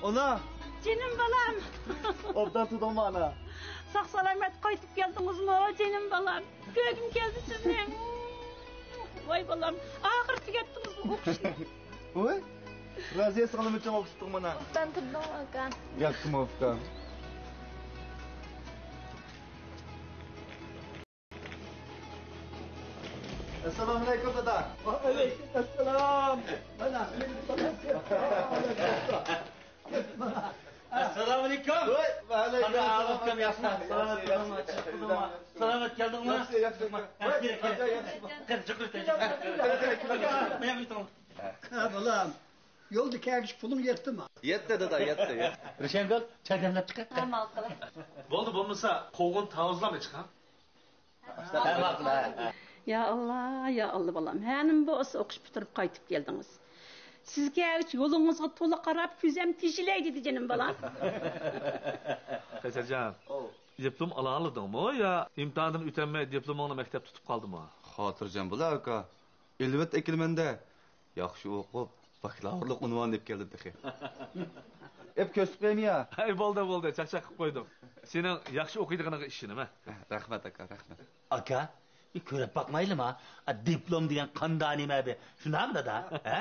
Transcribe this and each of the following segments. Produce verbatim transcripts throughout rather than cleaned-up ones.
ئانا! جېنىم بالام! ئوبدان تۇردۇڭمۇ، ئانا؟ ساق-سالامەت قايتىپ كەلدىڭىزمۇ، جېنىم بالام؟ كۆرگۈم كەلدى سىزنى. ۋاي بالام، ئاخىرى تۈگەتتىڭىزمۇ ئوقۇشنى؟ ۋاي، رازىيە سىڭلىممۇ چوڭ ئوقۇشۇپتۇ مانا. ئوبدان تۇردۇڭمۇ، ئاكا؟ ياخشىمۇ، ئۇكام؟ ئەسسالامۇئەلەيكۇم، دادا. ۋەئەلەيكۇم ئەسسالام. مانا، ئەسسالامۇئەلەيكۇم. ۋەئەلەيكۇم ئەسسالام. قانداق ئەھۋال، ئۇكام، ياخشىمۇ؟ سالامەت كەلدىڭمۇ؟ ياخشى، ياخشى. قېنى، جىق تۇر، جىق تۇر. ھە، بالام. يولدا كەلگۈچە پۇلۇڭ يەتتىمۇ؟ يەتتى، دادا، يەتتى، يەتتى. رىشەنگۈل، چاي دەملەپ چىقە. ھە، ماقۇل. بولدى، بولمىسا قوغۇن تاۋۇزلارنى چىقىڭ. ھە، ماقۇل، ھە، ھە. يا ئاللا، يا ئاللا، بالام. ھەنىمۇ بولسا ئوقۇش پۈتتۈرۈپ قايتىپ كەلدىڭىز. سىز كەلگۈچە يولىڭىزغا تولا قاراپ، كۆزۈم تېشىلەي دېدى، جېنىم بالام. قەيسەرجان، ئوۋ. دىپلوم ئالالىدىڭمۇ يا ئىمتىھاندىن ئۆتەلمەي دىپلومۇڭنى مەكتەپتە تۇتۇپ قالدىمۇ؟ خاتىرجەم بول، ئاكا. ئېلىۋەتتى ئەكېلىمەن-دە. ياخشى ئوقۇپ، باكلاۋۇرلۇق ئۇنۋانى ئېلىپ كەلدىم تېخى. ئېپ كۆرسىتىپ قويايمۇ يا؟ ھەي، بولدى، بولدى، چاقچاق قىلىپ قويدۇم. سېنىڭ ياخشى ئوقۇيدىغىنىڭغا ئىشىنىمەن. رەھمەت، ئاكا، رەھمەت. ئاكا، بىر كۆرۈپ باقمايلىما؟ ئا، دىپلوم دېگەن قانداق نېمە بى؟ شۇنداقمۇ، دادا؟ ھە؟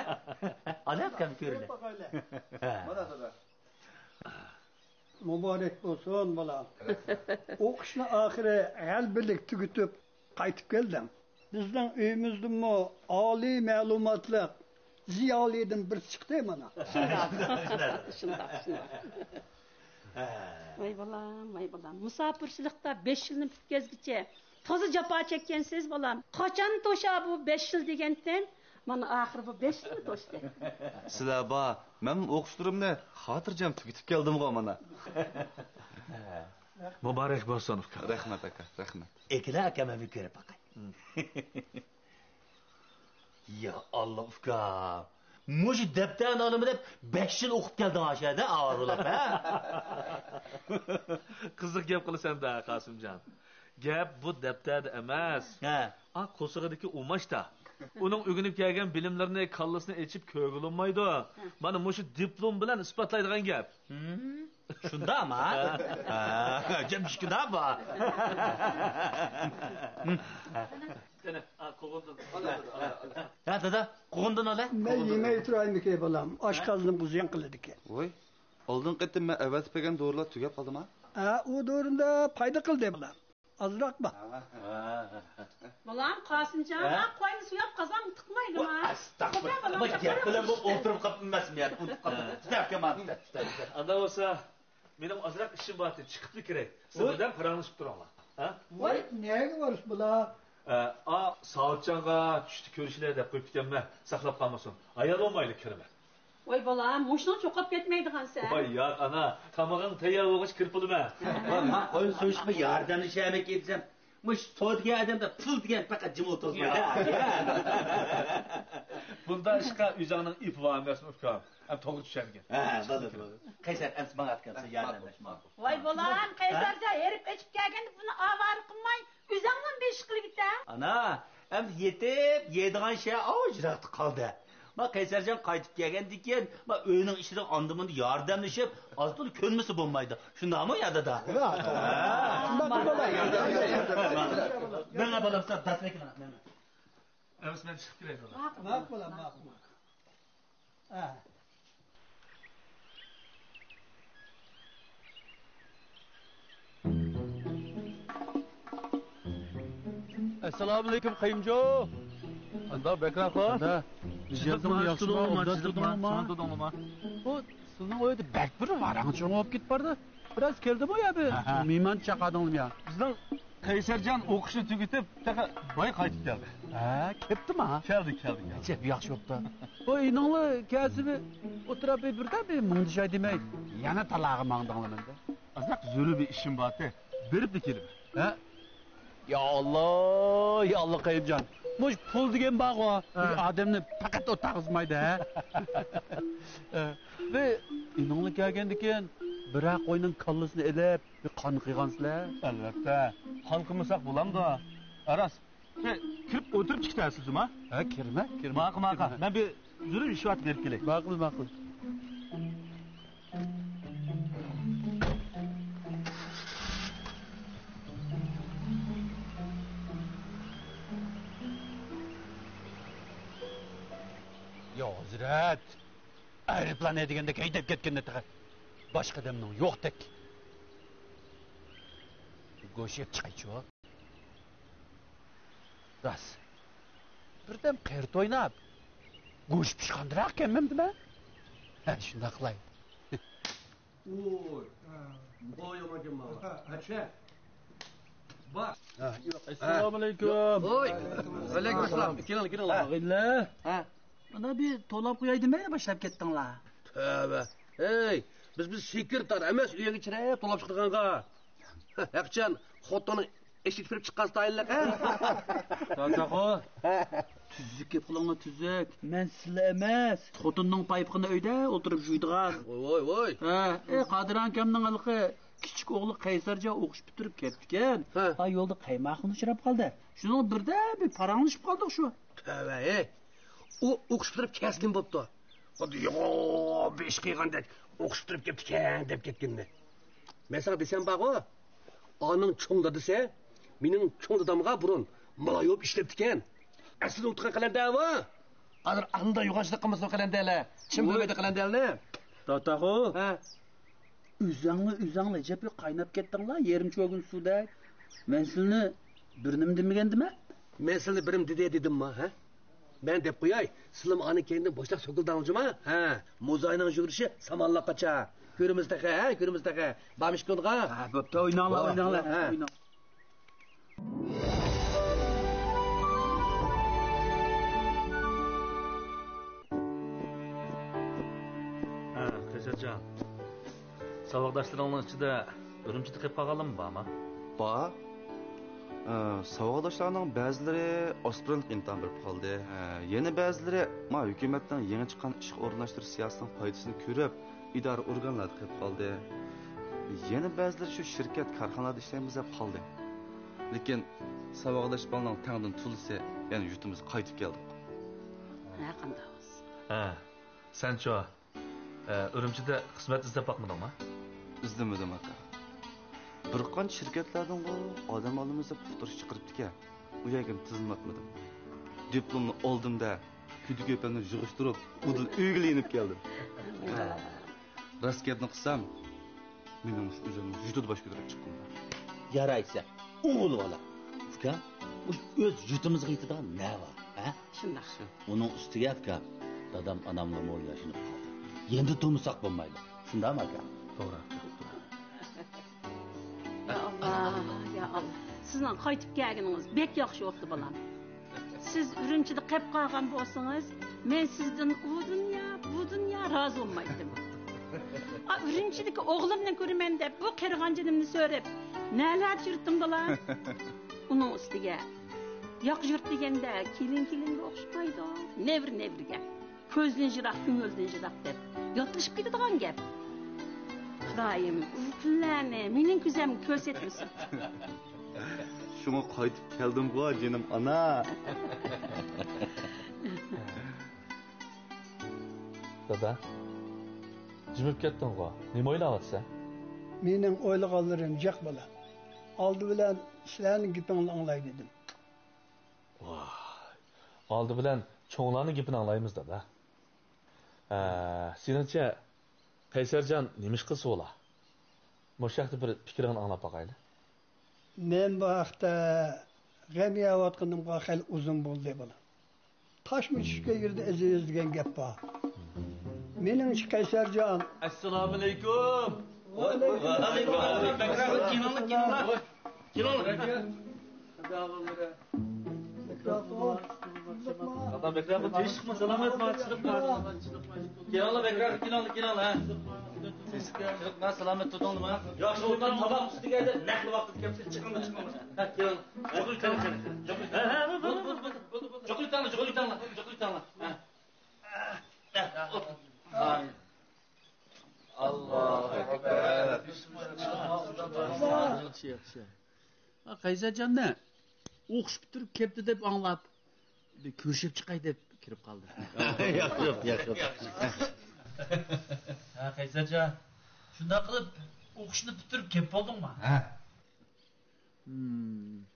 ئانا، ئاكام كۆرىلە. ھە. مانا، دادا. مۇبارەك بولسۇن، بالام. ئوقۇشنى ئاخىرى غەلىبىلىك تۈگىتىپ قايتىپ كەلدىڭ. بىزنىڭ ئۆيىمىزدىنمۇ ئالىي مەلۇماتلىق زىيالىيدىن بىرسى چىقتى مانا. شۇنداق، شۇنداق، شۇنداق. ۋاي بالام، ۋاي بالام. مۇساپىرچىلىقتا بەش يىلنى پۈتكۈزگىچە تازا جاپا چەككەنسىز، بالام. قاچان توشا بۇ بەش يىل دېگەنتىم؟ مانا، ئاخىرى بۇ بەش يىلمۇ توشتى. سىلەر بار، مەنمۇ ئوقۇشلىرىمنى خاتىرجەم تۈگىتىپ كەلدىمغۇ، مانا. مۇبارەك بولسۇن، ئۇكا. رەھمەت، ئاكا، رەھمەت. ئەكېلە، ئاكا، مەن بىر كۆرۈپ باقاي. يا ئاللا، ئۇكام. مۇشۇ دەپتەرنى ئالىمەن دەپ، بەش يىل ئوقۇپ كەلدىڭ ئاشۇ يەردە، ئاۋارە بولاپ، ھە؟ قىزىق گەپ قىلىسەن-دە، قاسىمجان. گەپ بۇ دەپتەردە ئەمەس. ھە. ئا، قورسىقىدىكى ئۇماچتا. ئۇنىڭ ئۆگىنىپ كەلگەن بىلىملىرىنى كاللىسىنى ئېچىپ كۆرگىلى بولمايدۇ. مانا مۇشۇ دىپلوم بىلەن ئىسپاتلايدىغان گەپ. ھىم، شۇنداقمۇ؟ ھە، جىم شۇنداقمۇ؟ قېنى، ئا، قوغۇندىن. ھە، دادا، قوغۇندىن ئالە. مەن يېمەي تۇرايمىكى، بالام؟ ئاشقازىنىمغا زىيان قىلىدىكەن. ۋوي، ئالدىنقى قېتىم مەن ئەۋەتىپ بەرگەن دورىلار تۈگەپ قالدىما؟ ھە، ئۇ دورىنى پايدا قىلدى، بالام. ئازراقلا. بالام، قاسىمجان، ھە؟ قوينى سويۇپ قازانغا تىقمايدۇ. ۋاي، ئەستەغپۇرۇللا. قويسا، بالام، گەپ بىلەن بولۇپ ئولتۇرۇپ قاپتۇ ئەمەسمۇ يا؟ ئۇنتۇپ قاپتۇ. تۇتۇۋەتكەن مانا، تۇتۇۋەت، تۇتۇۋەت، تۇتۇۋەت. ئاندا بولسا، مېنىڭ ئازراق ئىشىم بارتى، چىقىپلا كىرەي. سىز بىلەن پاراڭلىشىپ تۇرۇڭلار. ھە؟ ۋاي، نەگە بارىسىز، بالام؟ ئە، ئا، ساۋۇتجانغا چۈشتە كۆرۈشىلى دەپ قويۇپتىكەنمەن، ساقلاپ قالمىسۇن. ھايال بولمايلى كىرىمەن. ۋاي بالام، مۇشۇنىڭ چوقاپ كەتمەيدىغانسەن. ۋاي ياق ئانا، تامىقىڭ تەييار بولغۇچە كىرىپ بولىمەن. مەن قوينى سويۇشقا ياردەملىشەلمەيمەن دېسەم، مۇشۇ سودىگەر ئادەمدە پۇل دېگەن پەقەت جىم ئولتۇرۇپ قويدى. بۇنداق ئىشقا ئۆزۈڭنىڭ ئېپى بار ئەمەسمۇ ئۇكام؟ ھەم توغرا چۈشەنگىن. ھە، بولدى، بولدى. قەيسەر، ئەمسە ماڭا ئەتكەنسە ياردەملەش ماڭا. ۋاي بالام، قەيسەرجان ھېرىپ ئېچىپ كەلگەندە بۇنى ئاۋارە قىلماي، ئۆزۈڭنىڭ بېشى قىلىۋېتە. ئانا، ئەمدى يېتىپ يەيدىغان شەي ئاۋۇ يىراقتا قالدى. ما قەيسەرجان قايتىپ كەلگەندىن كېيىن، ما ئۆينىڭ ئىشلىرىغا ئاندىن-مۇندىن ياردەملىشىپ، ئاز-تولا كۆنمىسە بولمايدۇ. شۇنداقمۇ يا دادا؟ ھە، شۇنداق بولىدۇ. ماڭا بالام، سەن دەسلەك ماڭا. ئەمىسە مەن چىقىپ كىرەي دادا. ماقۇل، ماقۇل، ماقۇل. ھە. ئەسسالامۇئەلەيكۇم، قېيۇمجان. قانداق بەكرى ئاخۇن؟ قانداق؟ ياخشىمۇ؟ ئوبدان تۇردۇڭلىما؟ بۇ سىزنىڭ ئۆيدە بەك بىر ۋاراڭ-چۇرۇڭ بولۇپ كېتىپ باردى. بىراز كەلدىمۇ يا بىر مېھمان چاقىردىڭلىمۇ يا؟ بىزنىڭ قەيسەرجان ئوقۇشنى تۈگىتىپ، تېخى باي قايتىپ كەلدى. ھە، كەپتىما؟ كەلدى، كەلدى، كەلدى. ئەجەب ياخشى بوپتۇ. بۇ ئىنىڭلار كەلسە بىر ئولتۇراپ بىردەم بىر مۇڭدىشاي دېمەي، يەنە تالاغا ماڭدىڭلار مەندە. ئازراق زۆرۈر بىر ئىشىم بارتى، بېرىپلا كېلىمەن. ھە؟ يا ئاللا، يا ئاللا، قېيۇمجان. مۇشۇ پۇل دېگەن بارغۇ، مۇشۇ ئادەمنى پەقەت ئولتۇرغۇزمايدۇ، ھە؟ بىر ئىنىڭلار كەلگەندىكىن بىرەر قوينىڭ كاللىسىنى ئېلىپ، بىر قان قىلغانسىلەر؟ ئەلۋەتتە، قان قىلمىساق بولامدۇ؟ ئە، راست. بىر كىرىپ ئولتۇرۇپ چىقىتەسىز جۇما؟ ھە، كىرمە، كىرمە. ماقۇل، ماقۇل. مەن بىر زۆرۈر ئىش بارتى، بېرىپ كېلەي. ماقۇل، ماقۇل. ئەنە دېگەندەك ھەيدەپ كەتكەندە تېخى باشقا ئادەمنىڭ يوقتەك. گوشى يەپ چىقايچۇ. راست. بىردەم قېرىت ئويناپ، گوشى پىشقاندىراق ئىكەنمەن دېمە. ھە، شۇنداق قىلاي. ۋوي. ۋوي، يامان ئىكەن ماۋۇ. ئەچە. بار. ئەسسالامۇئەلەيكۇم. ۋوي. ۋەئەلەيكۇم ئەسسالام. كېلىڭ، كېلىڭ. ئاغىنىلەر. ھە. مانا بىر توۋلاپ قوياي دېمەيلا باشلاپ كەتتىڭلار. تۆۋە. ھەي، بىز، بىز سېكرېتار ئەمەس، ئۆيگە چىراي توۋلاپ چىقىدىغانغا. ھەقچان، خوتۇننىڭ ئېشىك سۈرۈپ چىققان ستايىللىق، ھە؟ تاتاخۇ. ھە. تۈزۈك گەپ قىلىڭلار، تۈزۈك. مەن سىلە ئەمەس، خوتۇننىڭ پايپىقىنى ئۆيدە ئولتۇرۇپ جۇيىدىغان. ۋوي، ۋوي، ۋوي. ھە، ئە، قادىر ئاكامنىڭ ھېلىقى كىچىك ئوغلى قەيسەرجان ئوقۇش پۈتتۈرۈپ كەپتىكەن. ھە. ھا، يولدا قايماققا ئۇچراپ قالدى. شۇنىڭ بىردەم بىر پاراڭلىشىپ قالدۇق شۇ. تۆۋە، ھەي. ئۇ ئوقۇش پۈتتۈرۈپ كەلسىلا نېمە بوپتۇ؟ خۇددى يوغان بىر ئىش قىلغاندەك، ئوقۇش پۈتتۈرۈپ كەپتىكەن دەپ كەتكىنىنى. مەن ساڭا دېسەم بارغۇ، ئانىڭ چوڭ دادىسى مېنىڭ چوڭ دادامغا بۇرۇن مالاي بولۇپ ئىشلەپتىكەن. ئەسلىدە ئۇنتۇغان قەلەندەر بۇ. ھازىر ئانداق يوغانچىلىق قىلمىسۇن قەلەندەرلەر. چىن بىلمەيدۇ قەلەندەرلەر. تاتاخۇ. ھە. ئۆزەڭلار، ئۆزەڭلار ئەجەب بىر قايناپ كەتتىڭلار، يېرىم چۆگۈن سۇدەك. مەن سىلىنى بىر نېمە دېمىگەندىمەن؟ مەن سىلىنى بىر نېمە دېدى دېدىمما، ھە؟ مەن دەپ قوياي، سىلىمۇ ئانىڭ كەينىدىن بوشلاپ سوكۇلداڭلىجىما، ھە؟ موزاينىڭ يۈگۈرۈشى سامانلا قاچا. كۆرىمىز تېخى، ھە؟ كۆرىمىز تېخى. بارمىش كۈنغا. ھە، بوپتۇ، ئويناڭلار، ھە، ئويناڭلار، ھە. ئويناڭ. ھە، قەيسەرجان. ساۋاقداشلىرىڭنىڭ ئىچىدە ئۈرۈمچىدە قېلىپ قالغانلارمۇ بارما؟ بار. ئە، ساۋاقداشلارنىڭ بەزىلىرى ئاسپىرانتلىق ئىمتىھان بېرىپ قالدى. ئە، يەنە بەزىلىرى ما ھۆكۈمەتنىڭ يېڭى چىققان ئىشقا ئورۇنلاشتۇرۇش سىياسىتىنىڭ پايدىسىنى كۆرۈپ، ئىدارە ئورگانلاردا قېلىپ قالدى. يەنە بەزىلىرى شۇ شىركەت، كارخانىلاردا ئىشلەيمىز دەپ قالدى. لېكىن ساۋاقداش بالىنىڭ تەڭدىن تولىسى يەنە يۇرتىمىزغا قايتىپ كەلدۇق. ھە، قانداق بولسۇن؟ ھە، سەنچۇ؟ ئە، ئۈرۈمچىدە خىزمەت ئىزدەپ باقمىدىڭما؟ ئىزدىمىدىم، ئاكا. بىر قانچە شىركەتلەردىنغۇ ئادەم ئالىمىز دەپ ئۇقتۇرۇش چىقىرىپتىكەن. ئۇ يەرگىمۇ تىزىملاتمىدىم. دىپلومنى ئالدىم-دە، كۈدە-كۆپەمنى يىغىشتۇرۇپ، ئۇدۇل ئۆيگىلا يېنىپ كەلدىم. راست گەپنى قىلسام، مېنىڭ مۇشۇ ئۆزۈمنىڭ يۇرتىدا باش كۆتۈرۈپ چىققىنىم. يارايسە، ئوغۇل بالا. ئۇكام، مۇشۇ ئۆز يۇرتىمىزغا يېتىدىغان نە بار، ھە؟ شۇنداق. ئۇنىڭ ئۈستىگە، ئۇكام، دادام ئاناملارمۇ ياشىنىپ قالدى. يېنىدا تۇرمىساق بولمايدۇ. شۇنداقمۇ، ئاكا؟ توغرا. يا ئاللا، يا ئاللا. سىزنىڭ قايتىپ كەلگىنىڭىز بەك ياخشى بوپتۇ، بالام. سىز ئۈرۈمچىدە قېلىپ قالغان بولسىڭىز، مەن سىزدىن ئۇ دۇنيا، بۇ دۇنيا رازى بولمايتتىم. ئا، ئۈرۈمچىدىكى ئوغلۇمنى كۆرىمەن دەپ، بۇ قېرىغان جېنىمنى سۆرەپ، نەلەردە يۈرۈتتۈم، بالام؟ ئۇنىڭ ئۈستىگە، ياق يۇرت دېگەندە، كېلىن كېلىنگە ئوخشىمايدۇ، نەۋرە نەۋرىگە. كۆزدىن يىراق، كۆڭۈلدىن يىراق دەپ ياتلىشىپ كېتىدىغان گەپ. خۇدايىم، ئۇ كۈنلەرنى مېنىڭ كۆزۈمگە كۆرسەتمىسۇن. شۇڭا قايتىپ كەلدىمغۇ، جېنىم ئانا. دادا، جىمىپ كەتتىڭغۇ؟ نېمە ئويلاۋاتىسەن؟ مېنىڭ ئويلىغانلىرىم جىق، بالام. ئالدى بىلەن سىلەرنىڭ گېپىڭلارنى ئاڭلاي دېدىم. ۋاي. ئالدى بىلەن چوڭلارنىڭ گېپىنى ئاڭلايمىز، دادا. ھە، سېنىڭچە، قەيسەرجان نېمە ئىش قىلسا بولا؟ مۇشۇ ھەقتە بىر پىكرىڭنى ئاڭلاپ باقايلى. مەن بۇ ھەقتە غەم يەۋاتقىنىمغا خېلى ئۇزۇن بولدى، بالام. تاشمۇ چۈشكەن يېرىدە ئېزىز دېگەن گەپ بار. مېنىڭچە، قەيسەرجان. ئەسسالامۇئەلەيكۇم. ۋەئەلەيكۇم ئەسسالام. كېلىڭلار، كېلىڭلار. كېلىڭلار. دادام بەكرەك بۇ تىنچلىقمۇ، سالامەتمۇ، تىنچلىقمۇ؟ كېلىڭلار، بەكرەك كېلىڭلار، كېلىڭلار، ھە. تىنچلىقمۇ، سالامەت تۇردۇڭلارمۇ؟ ياخشى ئولتۇرۇڭ، تاماق ئۈستىگە دەپ نەق ۋاقىت كەپسىز، چىقىڭلار، چىقىڭلار. ھە، كېلىڭ. جۇقۇلتاڭلار، جۇقۇلتاڭلار، جۇقۇلتاڭلار، جۇقۇلتاڭلار، ھە. ئاللاھۇ ئەكبەر. ياخشى، ياخشى. ھا، قەيسەرجاننى ئوقۇش پۈتتۈرۈپ كەپتۇ دەپ ئاڭلاپ، بىر كۆرۈشۈپ چىقاي دەپ كىرىپ قالدىم. ياخشى، ياخشى. ھە، قەيسەرجان، شۇنداق قىلىپ ئوقۇشنى پۈتتۈرۈپ كەپ بولدۇڭما؟ ھە. ھىم.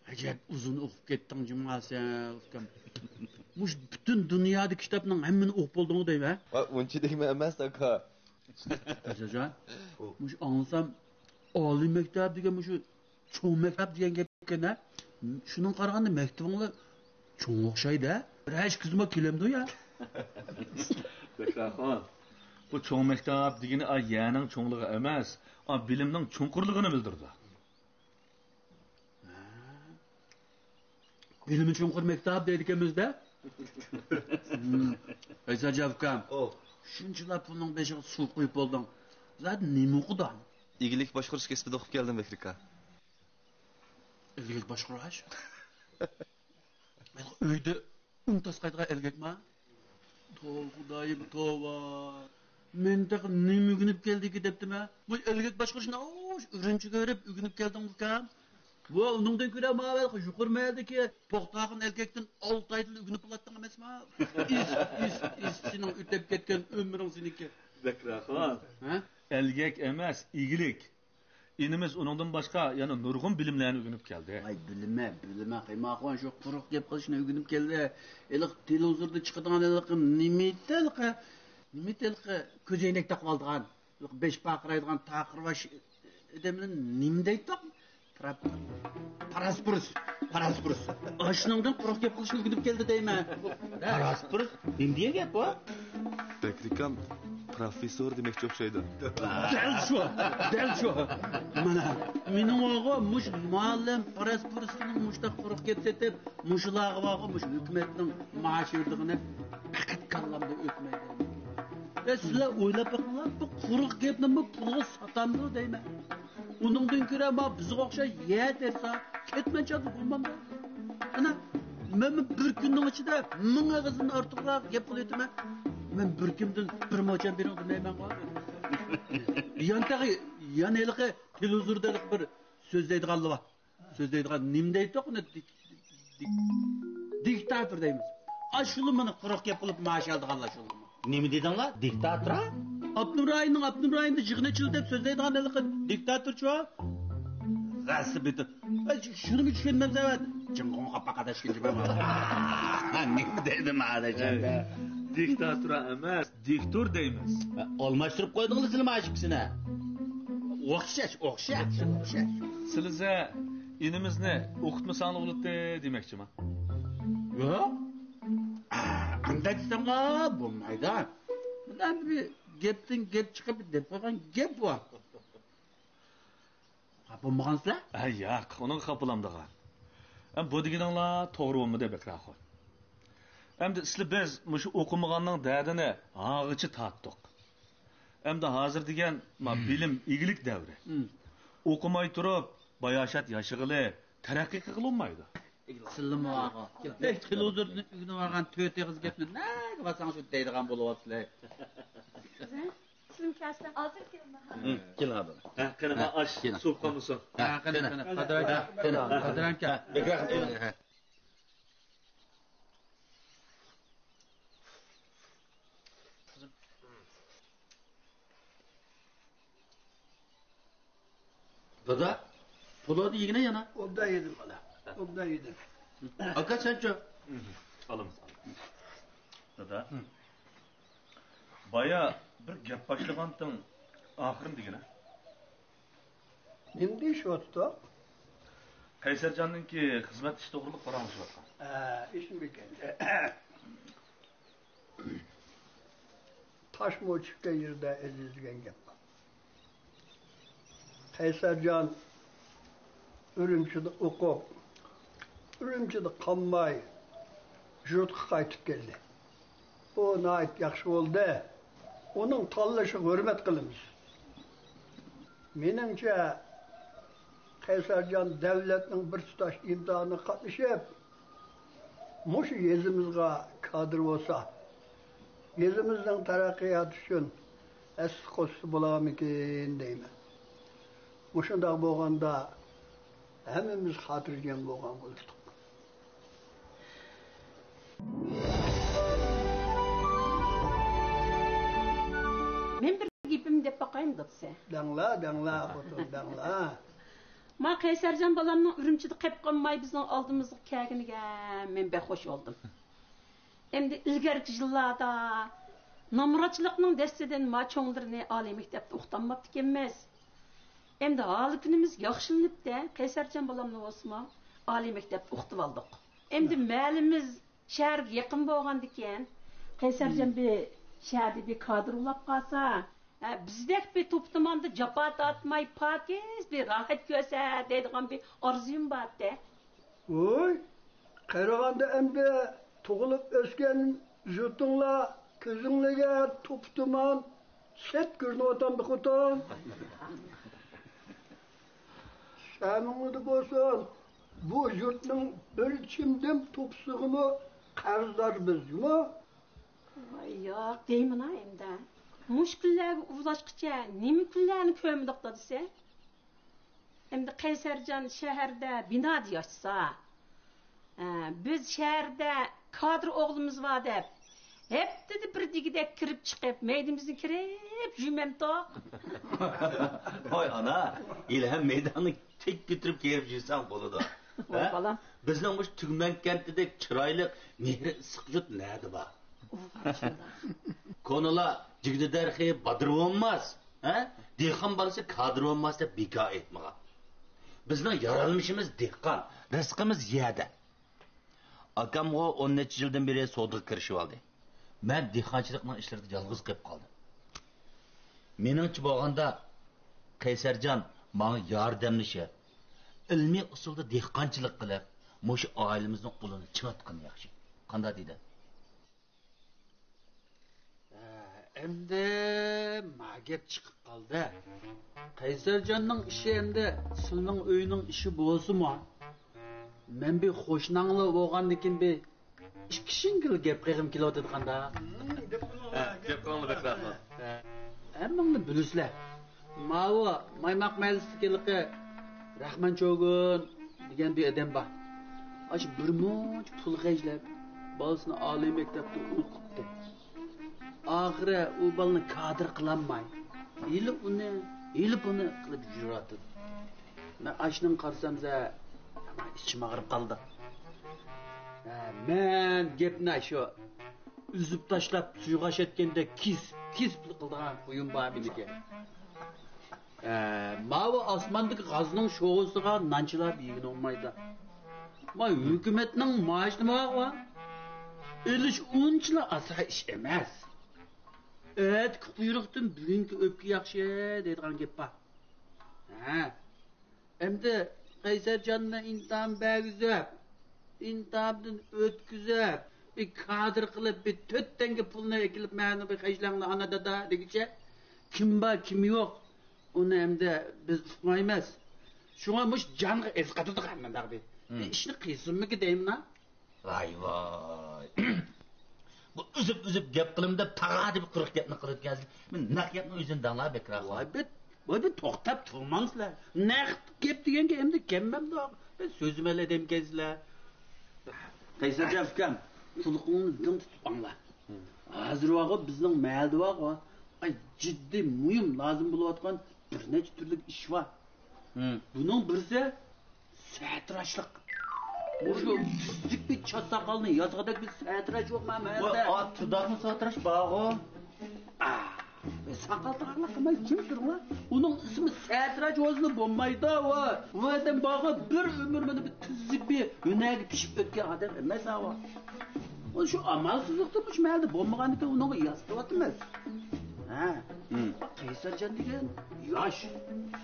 ئەجەب ئۇزۇن ئوقۇپ كەتتىڭ جۇما سەن، ئۇكام. مۇشۇ پۈتۈن دۇنيادىكى كىتابنىڭ ھەممىنى ئوقۇپ بولدۇڭغۇ دەيمەن. ۋاي، ئۇنچە دەيمەن ئەمەس، ئاكا. ئەزىزجان، مۇشۇ ئاڭلىسام، ئالىي مەكتەپ دېگەن مۇشۇ چوڭ مەكتەپ دېگەن گەپكەن-ھە. شۇنىڭغا قارىغاندا مەكتىۋىڭلار چوڭ ئوخشايدۇ-ھە. بىر ھەشت قىزما كېلەمدۇ يا؟ بەكراخان، بۇ چوڭ مەكتەپ دېگىنى ئا يەرنىڭ چوڭلۇقى ئەمەس، ئا بىلىمنىڭ چوڭقۇرلۇقىنى بىلدۈرىدۇ. بىلىمى چوڭقۇر مەكتەپ دەيدىكەنمىز-دە. ھەي ساجاپ ئۇكام، شۇنچىلا پۇلنىڭ بېشىغا سۇ قۇيۇپ بولدۇڭ. زادى نېمە ئوقۇدۇڭ؟ ئىگىلىك باشقۇرۇش كەسپىدە ئوقۇپ كەلدىم، بەكرىكا. ئىگىلىك باشقۇرۇش؟ ئۆيدە ئۇن تاسقايدىغان ئەلگەكما؟ توۋا خۇدايىم، توۋا. مەن تېخى نېمە ئۆگىنىپ كەلدىكى دەپتىمەن. بۇ ئەلگەك باشقۇرۇشنى ئاۋۇش ئۈرۈمچىگە بېرىپ ئۆگىنىپ كەلدىڭمۇكەن؟ ۋە ئۇنىڭدىن كۆرە ماۋۇ يۇقىرى مەھەللىدىكى توختاخان ئەلگەكتىن ئالتە ئايدىن ئۆگىنىپ بولاتتىڭ ئەمەسما؟ ئىس، ئىس، ئىس، سېنىڭ ئۆتۈپ كەتكەن ئۆمرۈڭ سېنىڭكى. بەكراخان. ھە؟ ئەلگەك ئەمەس، ئىگىلىك. ئىنىمىز ئۇنىڭدىن باشقا يەنە نۇرغۇن بىلىملەرنى ئۆگىنىپ كەلدى. ۋاي، بىلىمە، بىلىمە، قايماقان شۇ قۇرۇق گەپ قىلىشنى ئۆگىنىپ كەلدى. ھېلىقى تېلېۋىزوردا چىقىدىغان ھېلىقى نېمە ئىدى ھېلىقى، نېمە ئىدى ھېلىقى كۆزەينەك تاقىۋالىدىغان، ھېلىقى بېشى پارقىرايدىغان تاقىر باش ئادەمنى نېمە دەيتتۇق؟ پرا-، پراسپۇرۇس، پراسپۇرۇس. ئاشۇنىڭدىن قۇرۇق گەپ قىلىشنى ئۆگىنىپ كەلدى دەيمەن. پراسپۇرۇس؟ نېمە دېگەن گەپ بۇ؟ بەكرىكام پروفېسسور دېمەكچى ئوخشايدۇ. دەل شۇ، دەل شۇ. مانا، مېنىڭ ئوغۇ مۇش مۇئەللىم پراسپۇرۇسنىڭ مۇشتاق قۇرۇق گەپ سېتىپ، مۇشۇلارغا بارغۇ مۇشۇ ھۆكۈمەتنىڭ مائاش بېرىدىغىنى پەقەت كاللامدا ئۆتمەيدۇ. ئە، سىلەر ئويلاپ بېقىڭلار، بۇ قۇرۇق گەپنىمۇ پۇلغا ساتامدۇ دەيمەن. ئۇنىڭدىن كۆرە ما بىزگە ئوخشاش يەر تەرسا كەتمەن چاغدا بولمامدۇ؟ ئانا، مەن بىر كۈننىڭ ئىچىدە مىڭ ئېغىزدىن ئارتۇقراق گەپ قىلىۋېتىمەن. مەن بىر كۈندىن بىر موچەن بېرىڭ دېمەيمەنغۇ. يان تېخى، يان ھېلىقى تېلېۋىزوردا ھېلىقى بىر سۆزلەيدىغانلار بار. سۆزلەيدىغان نېمە دەيتتۇق ئۇنى؟ دىك-، دىك-، دىكتاتور دەيمىز. ئاشۇلا مانا قۇرۇق گەپ قىلىپ مائاش ئالىدىغانلار شۇلا. نېمە دېدىڭلار؟ دىكتاتور؟ ئاپتونوم رايوننىڭ ئاپتونوم رايوندا يىغىن ئېچىلدى دەپ سۆزلەيدىغان ھېلىقى دىكتاتورچۇ. غەسسە بېتى. ئەي، شۇنىمۇ چۈشەنمەمسەن؟ جىڭغوڭغا پاقاداش كىنجى بار. نېمە دەيدۇ مانا؟ دىكتاتور ئەمەس، دىكتور دەيمىز. ئالماشتۇرۇپ قويدۇڭلار سىلەر مانا ئىككىسىنى. ئوخشاش، ئوخشاش، ئوخشاش. سىلىزە ئىنىمىزنى ئوقۇتمىساڭلار بولاتتى دېمەكچىما؟ ياق. ئانداق دېسەڭلار بولمايدۇ. مۇنداق بىر گەپتىن گەپ چىقىپ دەپ قويغان گەپ بۇ. خاپا بولمىغانسىلەر؟ ھە، ياق، ئۇنىڭغا خاپىلامدىغان. ئەم، بۇ دېگىنىڭلار توغرا بولمىدى، بەكراخۇن. ئەمدى ئىسلى بىز مۇشۇ ئوقۇمىغاننىڭ دەردىنى ھاغىچە تارتتۇق. ئەمدى ھازىر دېگەن، ما، بىلىم ئىگىلىك دەۋرى. ئوقۇماي تۇرۇپ، باياشات ياشىغىلى، تەرەققىي قىلغىلى بولمايدۇ. سىلىمۇ ئاغا. ئەي، تېلېۋىزوردىن ئۆگىنىۋالغان تۆت ئېغىز گەپنى نەگە بارساڭ شۇ دەيدىغان بولۇۋالىسىلەر. سىلىم كەلسە. ھازىر كېلىمەن. كېلىڭ ھازىر. ھە، قېنى، ئاش سوۋۇپ قالمىسۇن. ھە، قېنى، قېنى. قادىر ئاكا. قېنى، قادىر ئاكا. بەكرەك. دادا، پولادى يېگىنە يەنە؟ ئوبدان يېدىم، بالا. ئوبدان يېدىم. ئاكا، سەنچۇ؟ ئالىمىز، ئالىمىز. دادا، بايا بىر گەپ باشلىغانتىڭ، ئاخىرىنى دېگىنە. نېمە دېيىشىۋاتىدۇ؟ قەيسەرجاننىڭكى خىزمەت ئىشى توغرىلىق پاراڭلىشىۋاتقان. ھە، ئېسىمگە كەلدى. تاشمۇ چۈشكەن يېرىدە ئەزىز دېگەن گەپ بار. قەيسەرجان ئۈرۈمچىدە ئوقۇپ، ئۈرۈمچىدە قالماي، يۇرتقا قايتىپ كەلدى. بۇ ناھايىتى ياخشى بولدى. ئۇنىڭ تاللىشىغا ھۆرمەت قىلىمىز. مېنىڭچە، قەيسەرجان دەۋلەتنىڭ بىر تۇتاش ئىمتىھانىغا قاتنىشىپ، مۇشۇ يېزىمىزغا كادىر بولسا، يېزىمىزنىڭ تەرەققىياتى ئۈچۈن ھەسسە قوشسا بولارمىكىن دەيمەن. مۇشۇنداق بولغاندا، ھەممىمىز خاتىرجەم بولغان بولاتتۇق. مەن بىر گېپىمنى دەپ باقايمۇ، دادىسى؟ دەڭلا، دەڭلا، خوتۇن، دەڭلا. ما قەيسەرجان بالامنىڭ ئۈرۈمچىدە قېپ قالماي بىزنىڭ ئالدىمىزغا كەلگىنىگە مەن بەك خوش بولدۇم. ئەمدى ئىلگەركى يىللاردا نامراتچىلىقنىڭ دەستىدىن ما چوڭلىرىنى ئالىي مەكتەپتە ئوقۇتالماپتىكەنمىز. ئەمدى ھالى كۈنىمىز ياخشىلىنىپتە، قەيسەرجان بالامنى بولسىمۇ ئالىي مەكتەپتە ئوقۇتۇۋالدۇق. ئەمدى مەھەللىمىز شەھەرگە يېقىن بولغاندىكىن، قەيسەرجان بىر شەھەردە بىر كادىر بولاپ قالسا، ھە، بىزدەك بىر توپا-تۇماندا جاپا تارتماي، پاكىز بىر راھەت كۆرسە دەيدىغان بىر ئارزۇيۇم بار ئىدى. ۋوي، قارىغاندا ئەمدى تۇغۇلۇپ ئۆسكەن يۇرتۇڭلار كۆزۈڭلارگە توپا-تۇمان چەت كۆرۈنۈۋاتامدۇ خوتۇن؟ شەنىڭلىدى بولسۇن، بۇ يۇرتنىڭ بىر چىمدىم توپىسىغىمۇ قەرزدار بىز جۇمۇ. ۋاي ياق دەيمىنا ئەمدى. مۇشۇ كۈنلەرگە ئۇلاشقىچە نېمە كۈنلەرنى كۆرمىدۇق دادىسى؟ ئەمدى قەيسەرجان شەھەردە بىنادا ياشىسا، ئە، بىز شەھەردە كادىر ئوغلىمىز بار دەپ، ھەپتىدە بىر دېگۈدەك كىرىپ چىقىپ، مەيدىمىزنى كىرىپ يۈرمەمتۇق؟ ۋاي ئانا، ھېلىھەم مەيداننى تىك كۆتۈرۈپ كىرىپ يۈرسەڭ بولىدۇ. ۋاي ھە؟ بالام. بىزنىڭ مۇشۇ تۈگمەن كەنتىدەك چىرايلىق، مېھرى ئىسسىق يۇرت نەدە بار؟ ۋاي شۇنداق. كونىلار جىگدە دەرىخى بادىرى بولماس، ھە؟ دېھقان بالىسى كادىر بولماس دەپ بىكار ئېيتمىغان. بىزنىڭ يارالمىشىمىز دېھقان، رىزقىمىز يەردە. ئاكامغۇ ئون نەچچە يىلدىن بېرى سودىغا كىرىشىۋالدى. مەن دېھقانچىلىقنىڭ ئىشلىرىدا يالغۇز قېلىپ قالدىم. مېنىڭچە بولغاندا، قەيسەرجان ماڭا ياردەملىشىپ، ئىلمىي ئۇسۇلدا دېھقانچىلىق قىلىپ، مۇشۇ ئائىلىمىزنىڭ ئۇلىنى چىڭىتقىنى ياخشى. قانداق دېدى؟ ھە، ئەمدى ما گەپ چىقىپ قالدى. قەيسەرجاننىڭ ئىشى ئەمدى سىلىنىڭ ئۆيىنىڭ ئىشى بولسىمۇ، مەن بىر قوشناڭلا بولغاندىكىن بىر ئىككى شىڭگىل گەپ قىلغۇم كېلىۋاتىدىغاندا. ھە، گەپ قىلىڭلار، بەك رەھمەت. ھە، ھەممىڭلار بىلىسىلەر. ماۋۇ مايماق مەھەللىسىدىكى ھېلىقى رەھمان چوگۇن دېگەن بىر ئادەم بار. ئاشۇ بىر مۇنچە پۇل خەجلەپ، بالىسىنى ئالىي مەكتەپتە ئوقۇتتى. ئاخىرى ئۇ بالىنى كادىر قىلالماي، ھېلى ئۇنى، ھېلى بۇنى قىلىپ يۈرۈۋاتىدۇ. مەن ئاشۇنىڭغا قارىسام، زە-، ئىچىم ئاغرىپ قالدى. ھە، مەن گەپنى شۇ ئۈزۈپ تاشلاپ سۇيغا ئەشەتكەندەك كېسىپ، كېسىپ قىلىدىغان خۇيۇم بار مېنىڭكى. ھە، ماۋۇ ئاسماندىكى غازنىڭ شوغىسىغا نان چىلاپ يېگىلى بولمايدۇ. ما ھۆكۈمەتنىڭ مائاشى نېمە بارغۇ؟ ئېلىش ئۇنچىلا ئاسان ئىش ئەمەس. ئەتىكى قۇيرۇقتىن بۈگۈنكى ئۆپكە ياخشى دەيدىغان گەپ بار. ھە. ئەمدى قەيسەرجاننى ئىمتىھان بەرگۈزۈپ، ئىمتىھاندىن ئۆتكۈزۈپ، بىر كادىر قىلىپ، بىر تۆت تەڭگە پۇلنى ئەكېلىپ، مانا بىر خەجلەڭلار ئانا دادا دېگۈچە، كىم بار، كىم يوق، ئۇنى ئەمدى بىز ئۇقمايمىز. شۇڭا مۇشۇ جانغا ئەسقاتىدىغان مۇنداق بىر، بىر ئىشنى قىلسۇنمىكى دەيمىنا. ۋاي ۋاي. بۇ ئۈزۈپ ئۈزۈپ گەپ قىلىمەن دەپ تاغا دەپ قۇرۇق گەپنى قىلىدىكەنسىز. مەن نەق گەپنى ئۆزۈم دەڭلا بەكرەك. ۋاي بىت، ۋاي بىت، توختاپ تۇرماڭسىلەر. نەق گەپ دېگەنگە ئەمدى كەممەمدۇ؟ بىر سۆزلىمەيلى دەمكەنسىلەر. قەيسەرجان ئۇكام، قۇلىقىڭنى دىڭ تۇتۇپ ئاڭلا. ھازىر بارغۇ، بىزنىڭ مەھەللىدە بارغۇ، ئاي، جىددىي مۇھىم لازىم بولۇۋاتقان بىر نەچچە تۈرلۈك ئىش بار. بۇنىڭ بىرسى سەتىراشلىق. مۇشۇ تۈزۈك بىر چاچ ساقالنى ياسىغۇدەك بىر سەتىراش يوقما مەھەللىدە؟ ئا، تۇرداقمۇ ساتىراش بارغۇ. ئا، ساقال تاراقلىق قىلماي جىم تۇرۇڭلار. ئۇنىڭ ئىسمى سەتىراش بولسىلا بولمايدۇ، ۋا. ئۇ ئادەم بارغۇ، بىر ئۆمۈر مانا بىر تۈزۈك بىر ھۈنەرگە پىشىپ ئۆتكەن ئادەم ئەمەس، ۋا. ئۇ شۇ ئامالسىزلىقتىن مۇشۇ مەھەللىدە بولمىغاندىكىن ئۇنىڭغا ياسىتىۋاتىمىز. ھە. قەيسەرجان دېگەن ياش،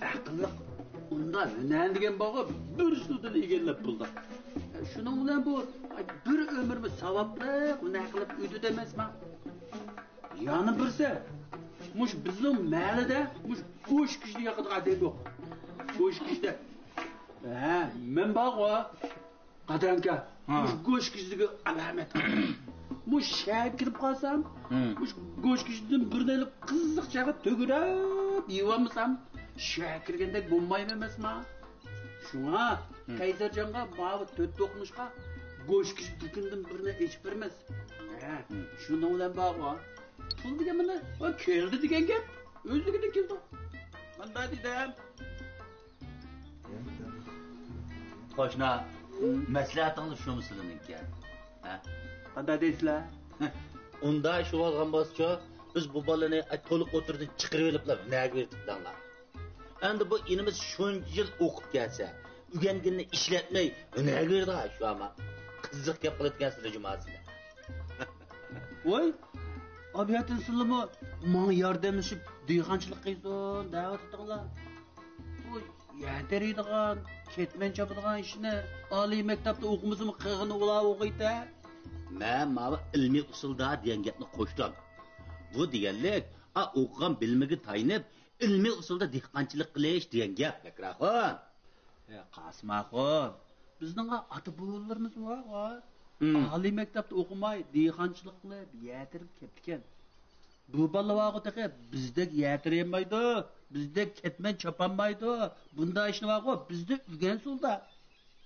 ئەقىللىق، ئۇندا ھۈنەر دېگەن بارغۇ، بىر سۇدىن ئىگىلەپ بولدى. شۇنىڭ بىلەن بۇ بىر ئۆمۈرمۇ ساۋابلىق ھۈنەر قىلىپ ئۆتىدۇ ئەمەسما؟ يەنە بىرسى، مۇشۇ بىزنىڭ مەھەللىدە مۇشۇ گۆش كىشىدە ياقىدىغان ئادەم يوق. گۆش كىشىدە. ھە، مەن بارغۇ. قادىر ئاكا، ھە. مۇشۇ گۆش كىشىدىكى ئالامەت. مۇشۇ شەھەرگە كىرىپ قالسام، ھە. مۇشۇ گۆش كىشىدىن بىرنى ئېلىپ قىزىق چاغدا تۆگىرەپ يېيىۋالمىسام، شەھەرگە كىرگەندەك بولمايمەن ئەمەسما؟ شۇڭا ھە. قەيسەرجانغا ماۋۇ تۆت دوقمۇشقا گۆش كىشى دۇكىنىدىن بىرنى ئېچىپ بېرىمىز. ھە، ھە. شۇنىڭ بىلەن بارغۇ. پۇل دېگەن مانا، ۋە كەلدى دېگەن گەپ. ئۆزلۈكىدىن كېلىدۇ. مانا دېدىم. قوشنا، مەسلىھەتىڭلار شۇمۇ سىلىنىڭكى؟ ھە؟ قانداق دەيسىلەر؟ ئۇنداق ئىش بولغان بولسىچۇ، بىز بۇ بالىنى تولۇق ئوتتۇرىدىن چىقىرىۋېلىپلا ھۈنەرگە بېرىپ دەڭلار. ئەمدى بۇ ئىنىمىز شۇنچە يىل ئوقۇپ كەلسە، ئۆگەنگىنىنى ئىشلەتمەي ھۈنەرگە بېرىدىغان شۇ ئاما. قىزىق گەپ قىلىدىكەنسىلەر جۇماسىلەر. ۋاي، ئابىيەتىن سىلىمۇ ماڭا ياردەملىشىپ دېھقانچىلىق قىلسۇن دەۋاتىتىڭلار. بۇ يەر تېرىيدىغان، كەتمەن چاپىدىغان ئىشنى ئالىي مەكتەپتە ئوقۇمىسىمۇ قىلغىنى ئۇلار ئوقۇيتە. مەن ماۋۇ ئىلمىي ئۇسۇلدا دېگەن گەپنى قوشتۇم. بۇ دېگەنلىك، ئا، ئوقۇغان بىلىمىگە تايىنىپ، ئىلمىي ئۇسۇلدا دېھقانچىلىق قىلىش دېگەن گەپ، بەكرى ئاخۇن. ئە، قاسىم ئاخۇن، بىزنىڭ ئاتا-بوۋىلىرىمىز بارغۇ. ھىم. ئالىي مەكتەپتە ئوقۇماي، دېھقانچىلىق قىلىپ، يەر تېرىپ كەپتىكەن. بۇ بالىلار بارغۇ تېخى بىزدەك يەر تېرىيەلمەيدۇ، بىزدەك كەتمەن چاپالمايدۇ. بۇنداق ئىشنى بارغۇ، بىزدە ئۆگەنسۇلدا.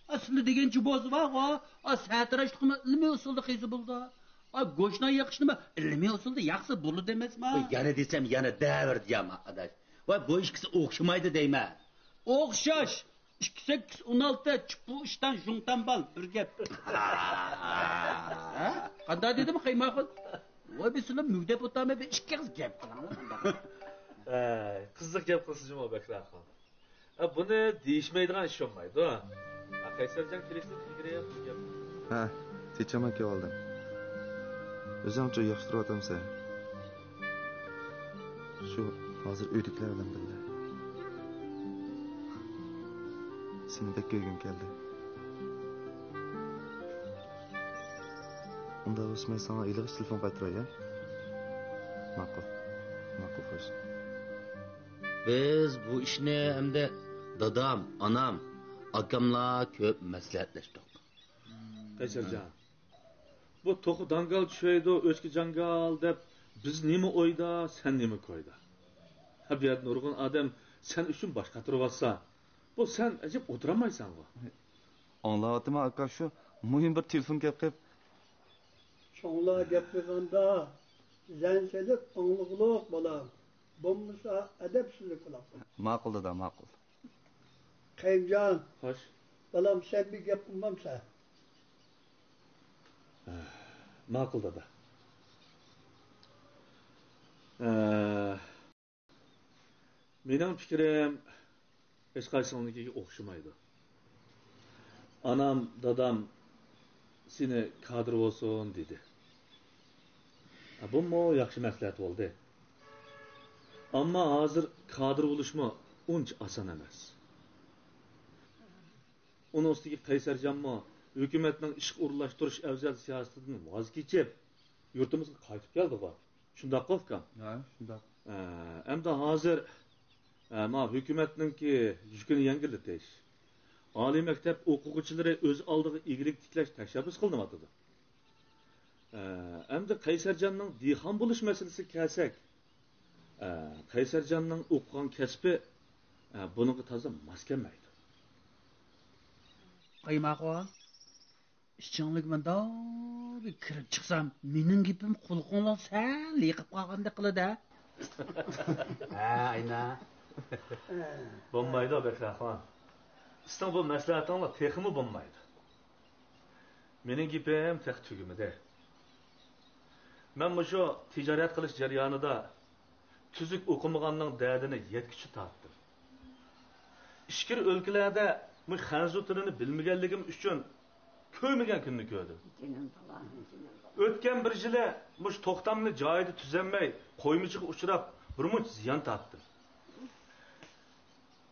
ئا، سىلە دېگەنچە بولسا بارغۇ، ئا، سەتىراشلىقنىمۇ ئىلمىي ئۇسۇلدا قىلسا بولىدۇ. ئا، گۆشنان يېقىشنىمۇ ئىلمىي ئۇسۇلدا ياقسا بولىدۇ ئەمەسمۇ؟ ۋاي، يەنە دېسەم، يەنە دەۋېرىدۇ يا، ما، ئاداش. ۋاي، بۇ ئىككىسى ئوخشىمايدۇ دەيمەن. ئوخشاش. ئىككى سەككىز ئون ئالتە، چىپۇ ئىشتان، ژۇڭتان بال، بىر گەپ. ھە؟ قانداق دېدىم، قايماقۇن؟ ۋاي، بىر سىلە مۈگدەپ ئولتۇرماي، بىر ئىككى ئېغىز گەپ قىلىڭلار، قانداق؟ ئەي، قىزىق گەپ قىلسىچۇ، بەكرى ئاخۇن. ئە، بۇنى دېيىشمەيدىغان ئىش بولمايدۇ. ئە، قەيسەرجان كېلىشتىن ئىلگىرى بىر گەپ. ھە، تېچىڭمەن كېلىۋالدىم. ئۆزۈڭچۇ ياخشى تۇرۇۋاتامسەن؟ شۇ ھازىر ئۆيدىكىلەر بىلەن بىللە. سېنى بەك كۆرگۈم كەلدى. ئۇنداق بولسا مەن ساڭا ھېلىغىچە تېلېفون قايتۇراي، ھە؟ ماقۇل. ماقۇل، خوش. بىز بۇ ئىشنى ئەمدى دادام، ئانام، ئاكاملار كۆپ مەسلىھەتلەشتۇق. قەيسەرجان، بۇ توخۇ داڭگال چۈشەيدۇ، ئۆچكە جاڭگال دەپ، بىز نېمە ئويدا، سەن نېمە كويدا؟ ھە، بۇ يەردە نۇرغۇن ئادەم سەن ئۈچۈن باش قاتۇرۇۋاتسا، بۇ سەن ئەجەب ئولتۇرالمايسەنغۇ. ئاڭلاۋاتىمەن ئاكا، شۇ مۇھىم بىر تېلېفون كەپ قېلىپ. چوڭلار گەپ قىلغاندا زەن سېلىپ ئاڭلىغۇلۇق بالام، بولمىسا ئەدەپسىزلىك قىلىدۇ. ماقۇل دادا، ماقۇل. قېيۇمجان. خوش. بالام، سەن بىر گەپ قىلمامسەن؟ ماقۇل دادا. ئە، مېنىڭ پىكرىم ھېچقايسىڭنىڭكىگە ئوخشىمايدۇ. ئانام، دادام سېنى كادىر بولسۇن دېدى. ھە، بۇمۇ ياخشى مەسلىھەت بولدى. ئەمما ھازىر كادىر بولۇشمۇ ئۇنچە ئاسان ئەمەس. ئۇنىڭ ئۈستىگە قەيسەرجانمۇ ھۆكۈمەتنىڭ ئىشقا ئورۇنلاشتۇرۇش ئەۋزەل سىياسىتىدىن ۋاز كېچىپ، يۇرتىمىزغا قايتىپ كەلدىغۇ. شۇنداققۇ، ئۇكام؟ ھە، شۇنداق. ئە، ئەمدى ھازىر، ئە، ما ھۆكۈمەتنىڭكى يۈكىنى يەڭگىللىتىش، ئالىي مەكتەپ ئوقۇغۇچىلىرى ئۆز ئالدىغا ئىگىلىك تىكلەش تەشەببۇس قىلىنىۋاتىدۇ. ئە، ئەمدى قەيسەرجاننىڭ دېھقان بولۇش مەسىلىسىگە كەلسەك، ئە، قەيسەرجاننىڭ ئوقۇغان كەسپى، ئە، بۇنىڭغا تازا ماس كەلمەيدۇ. قايماقۇ، ئىچىڭلىك مۇنداق بىر كىرىپ چىقسام، مېنىڭ گېپىم قۇلىقىڭلار سەل يېقىپ قالغاندەك قىلىدۇ. ھە، ئاينا. بولمايدۇ، بەكرى ئاخۇن. سىزنىڭ بۇ مەسلىھەتىڭلار تېخىمۇ بولمايدۇ. مېنىڭ گېپىم تېخى تۈگىمىدى. مەن مۇشۇ تىجارەت قىلىش جەريانىدا تۈزۈك ئوقۇمىغاننىڭ دەردىنى يەتكۈچە تارتتىم. ئىچكىرى ئۆلكىلەردە مۇشۇ خەنزۇ تىلىنى بىلمىگەنلىكىم ئۈچۈن كۆرمىگەن كۈننى كۆردۈم. ئۆتكەن بىر يىلى مۇشۇ توختامنى جايىدا تۈزەلمەي، قويمىچىغا ئۇچراپ، بىرمۇنچە زىيان تارتتىم.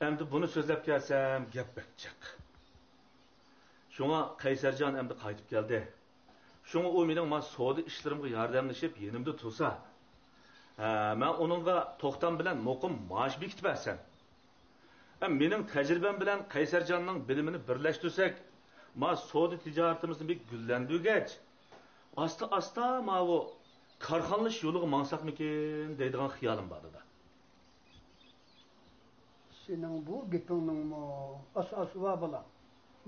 ئەمدى بۇنى سۆزلەپ كەلسەم، گەپ بەك جىق. شۇڭا قەيسەرجان ئەمدى قايتىپ كەلدى. شۇڭا ئۇ مېنىڭ ما سودا ئىشلىرىمغا ياردەملىشىپ يېنىمدا تۇرسا، ھە، مەن ئۇنىڭغا توختام بىلەن مۇقىم مائاش بېكىتىپ بەرسەم. ھە، مېنىڭ تەجرىبەم بىلەن قەيسەرجاننىڭ بىلىمىنى بىرلەشتۈرسەك، ما سودا تىجارىتىمىزنى بىر گۈللەندۈرگەچ، ئاستا-ئاستا ماۋۇ كارخانىلىشىش يولىغا ماڭساقمىكىن دەيدىغان خىيالىم بار، دادا. سېنىڭ بۇ گېپىڭنىڭمۇ ئاساسى بار، بالام.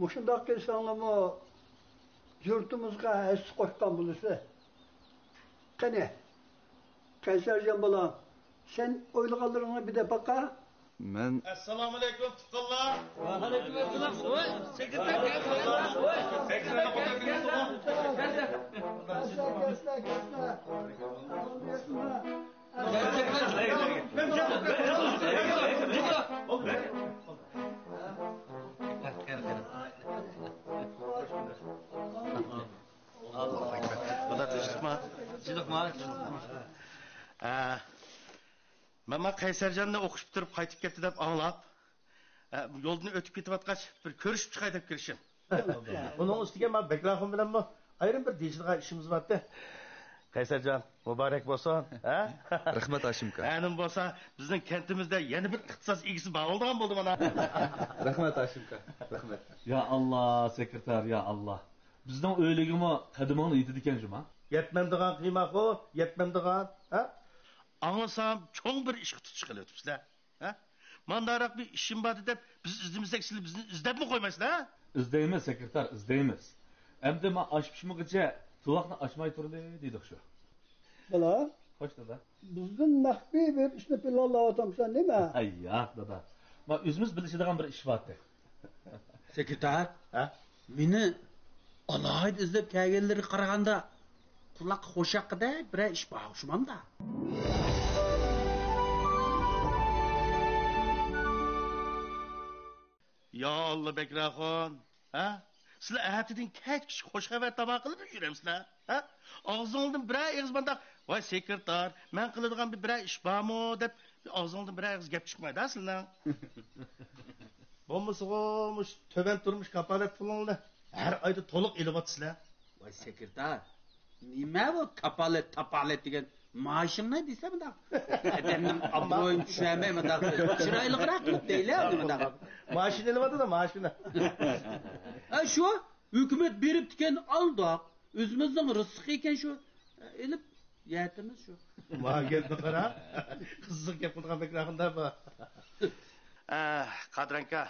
مۇشۇنداق قىلساڭلارمۇ يۇرتىمىزغا ھەسسە قوشقان بولىسىلەر. قېنى، قەيسەرجان بالام، سەن ئويلىغانلىرىڭنى بىر دەپ باقا. مەن ئەسسالامۇئەلەيكۇم، تۇغقانلار. ۋەئەلەيكۇم ئەسسالام. ۋوي، سېكرېتار كەلدى. سېكرېتار كەلدى. كەلسە، كەلسە، كەلسە. ئاللاھۇ ئەكبەر. بۇنداق تىنچلىقما؟ تىنچلىقما؟ ھە. مەن مانا قەيسەرجاننى ئوقۇش پۈتتۈرۈپ قايتىپ كەتتى دەپ ئاڭلاپ، ھە، يولدىن ئۆتۈپ كېتىۋاتقاچ، بىر كۆرۈشۈپ چىقاي دەپ كىرىشىم. ئۇنىڭ ئۈستىگە مانا بەكراخۇن بىلەنمۇ ئايرىم بىر دېيىشىدىغان ئىشىمىز بارتى. قەيسەرجان، مۇبارەك بولسۇن، ھە؟ رەھمەت، ھاشىمكا. ھە، نېمە بولسا، بىزنىڭ كەنتىمىزدە يەنە بىر ئىختىساس ئىگىسى بار بولىدىغان بولدى مانا. رەھمەت، ھاشىمكا. رەھمەت. يا ئاللا، سېكرېتار، يا ئاللا. بىزنىڭ ئۆيلۈكىمۇ قەدىمىڭنى يېتىدىكەن جۇما. يەتمەمدىغان قىيماقۇ، يەتمەمدىغان، ھە؟ ئاڭلىسام، چوڭ بىر ئىشقا تۇتۇش قىلىۋېتىپسىلەر، ھە؟ مانداقراق بىر ئىشىم بار دەپ، بىز ئىزدىمىسەك، سىلەر بىزنى ئىزدەپمۇ قويمايسىلەر، ھە؟ ئىزدەيمىز، سېكرېتار، ئىزدەيمىز. ئەمدى ما ئاش پىشمىغىچە تۇۋاقنى ئاچماي تۇرىلى دېدۇق شۇ. بالا. خوش، دادا. بىزدىن مەخپىي بىر ئىشنى پىلانلاۋاتامسەن نېمە؟ ھەي، ياق، دادا. ما ئۆزىمىز بىلىشىدىغان بىر ئىش بارتى. سېكرېتار، ھە؟ مېنى ئالاھىدە ئىزدەپ كەلگەنلىرىگە قارىغاندا، قۇلاققا خوش ياققۇدەك بىرەر ئىش بار ئوخشىمامدا؟ يا ئاللا، بەكراخۇن، ھە؟ سىلەر ئەتىدىن كەچكىچە خوش خەۋەر تاما قىلىپ يۈرەمسىلەر، ھە؟ ئاغزىڭلاردىن بىرەر ئېغىز مانداق، ۋاي سېكرېتار، مەن قىلىدىغان بىر بىرەر ئىش بارمۇ دەپ، ئاغزىڭلاردىن بىرەر ئېغىز گەپ چىقمايدۇ سىلەرنىڭ. بولمىسىغۇ مۇشۇ تۆۋەن تۇرمۇش كاپالەت پۇلۇڭلارنى ھەر ئايدا تولۇق ئېلىۋاتىسىلەر. ۋاي سېكرېتار، نېمە بۇ كاپالەت، تاپالەت دېگەن؟ مائاشىمنى دېسە مۇنداق. ئادەمنىڭ ئابرۇيىنى چۈشۈرمەي مۇنداق چىرايلىقراق قىلىپ دەيلى ئەمدى مۇنداق. مائاشىنى ئېلىۋاتىدۇ، مائاشىنى. ھە، شۇ ھۆكۈمەت بېرىپتىكەن ئالداق. ئۆزىمىزنىڭ رىزقى ئىكەن شۇ. ئېلىپ يەتىمىز شۇ. ماڭا گەپنى قارا. قىزىق گەپ قىلىدىغان بەكرەك ئاخۇندا بۇ. ئە، قادىر ئاكا،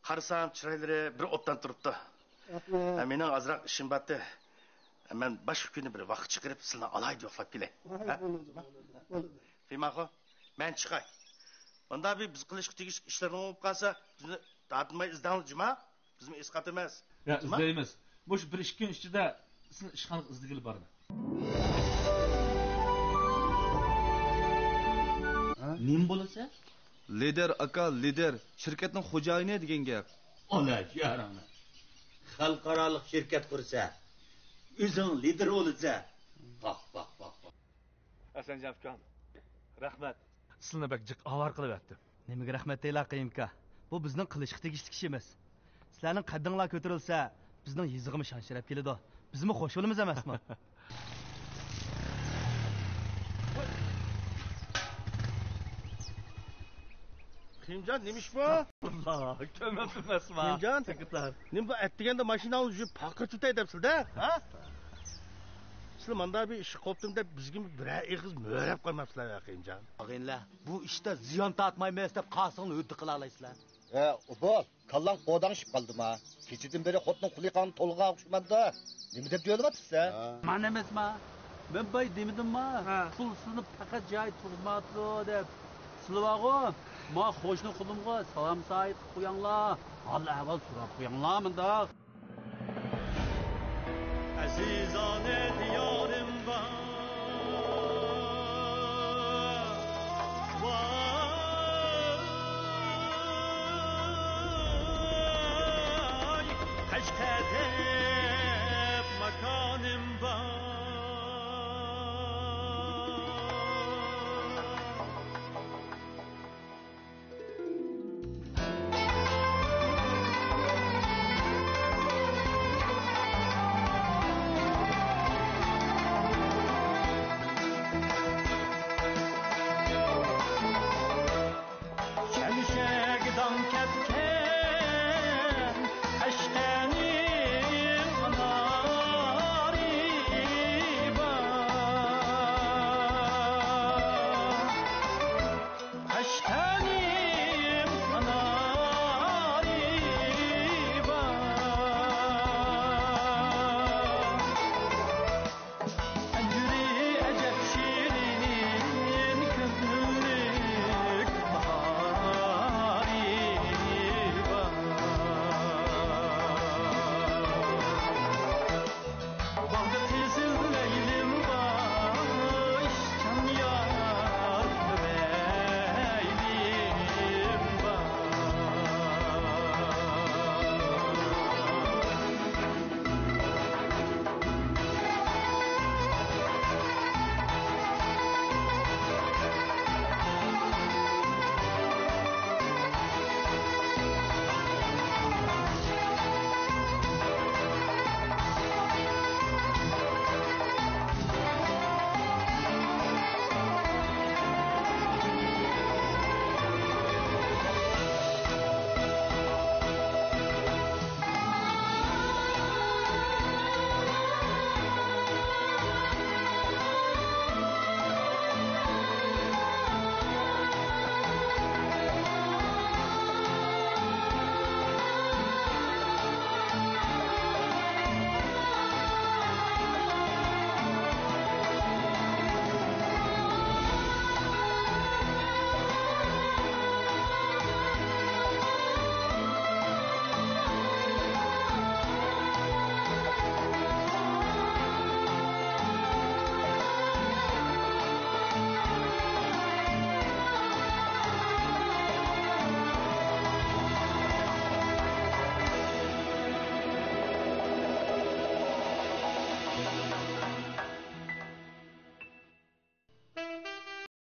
قارىسام چىرايلىرى بىر ئوبدان تۇرۇپتۇ. رەھمەت. ئە، مېنىڭ ئازراق ئىشىم بارتى. مەن باشقا كۈنى بىر ۋاقىت چىقىرىپ سىلىنى ئالاھىدە يوقلاپ كېلەي. ھە، ھە؟ بولىدۇ، بولىدۇ، بولىدۇ. قىيماقۇ، مەن چىقاي. مۇنداق بىر بىز قىلىشقا تېگىشلىك ئىشلىرىڭ بولۇپ قالسا، بىزنى تارتماي ئىزدەڭلار جۇما. بىزمۇ ئېسقاتىمىز. يا، جۇما؟ ئىزدەيمىز. مۇشۇ بىر ئىككى كۈن ئىچىدە سىزنى ئىشخانىغا ئىزدىگىلى بارىمەن. ھە؟ نېمە بولىسەن؟ لىدېر ئاكا، لىدېر، شىركەتنىڭ خوجايىنى دېگەن گەپ. ئالا يارىڭنى. خەلقئارالىق شىركەت قۇرسا، ئۆزۈڭ لىدېر بولىسەن. باق، باق، باق، باق. ھەسەنجان ئۇكام، رەھمەت. سىلىنى بەك جىق ئاۋارە قىلىۋەتتىم. نېمىگە رەھمەت دەيلا، قېيۇمكا؟ بۇ بىزنىڭ قىلىشقا تېگىشلىك ئىش ئەمەس. سىلەرنىڭ قەددىڭلار كۆتۈرۈلسە، بىزنىڭ يېزىغىمۇ شان-شەرەپ كېلىدۇ. بىزمۇ خوش بولىمىز ئەمەسمۇ؟ قېيۇمجان، نېمە ئىش بۇ؟ ئاللا، كۆمۈپ ئەمەسما؟ قېيۇمجان، سېكرېتار. نېمە بۇ، ئەتىگەندە ماشىناڭنى يۇيۇپ پاقىر تۇتاي دەپسىلە-دە، ھە؟ سىلەر مانداق بىر ئىش قوپتۇم دەپ، بىزگىمۇ بىرەر ئېغىز مۆرەپ قويماپسىلەر يا، قېيۇمجان. ئاغىنىلەر، بۇ ئىشتا زىيان تارتمايمىز دەپ قاسىڭنى ھۆددە قىلالايسىلەر. ھە، ئوبۇل، كاللاڭ قوداڭشىپ قالدىما؟ كېچىدىن بېرى خوتۇن خۇلىقاڭنى تولغان ئوخشىمامدا؟ نېمە دەپ دۆلىۋاتىسەن؟ ھە. مانا ئەمەسما؟ مەن باي دېمىدىمما؟ ھە. پۇل سىزنى پەقەت جايىدا تۇرغۇزمايۋاتىدۇ دەپ. سىلەر بارغۇ، ما قوشنا قولۇمغا سالام سائىت قىلىپ قويۇڭلار، ھال ئەھۋال سوراپ قويۇڭلار مۇنداق. ئەزىزانە دىيار.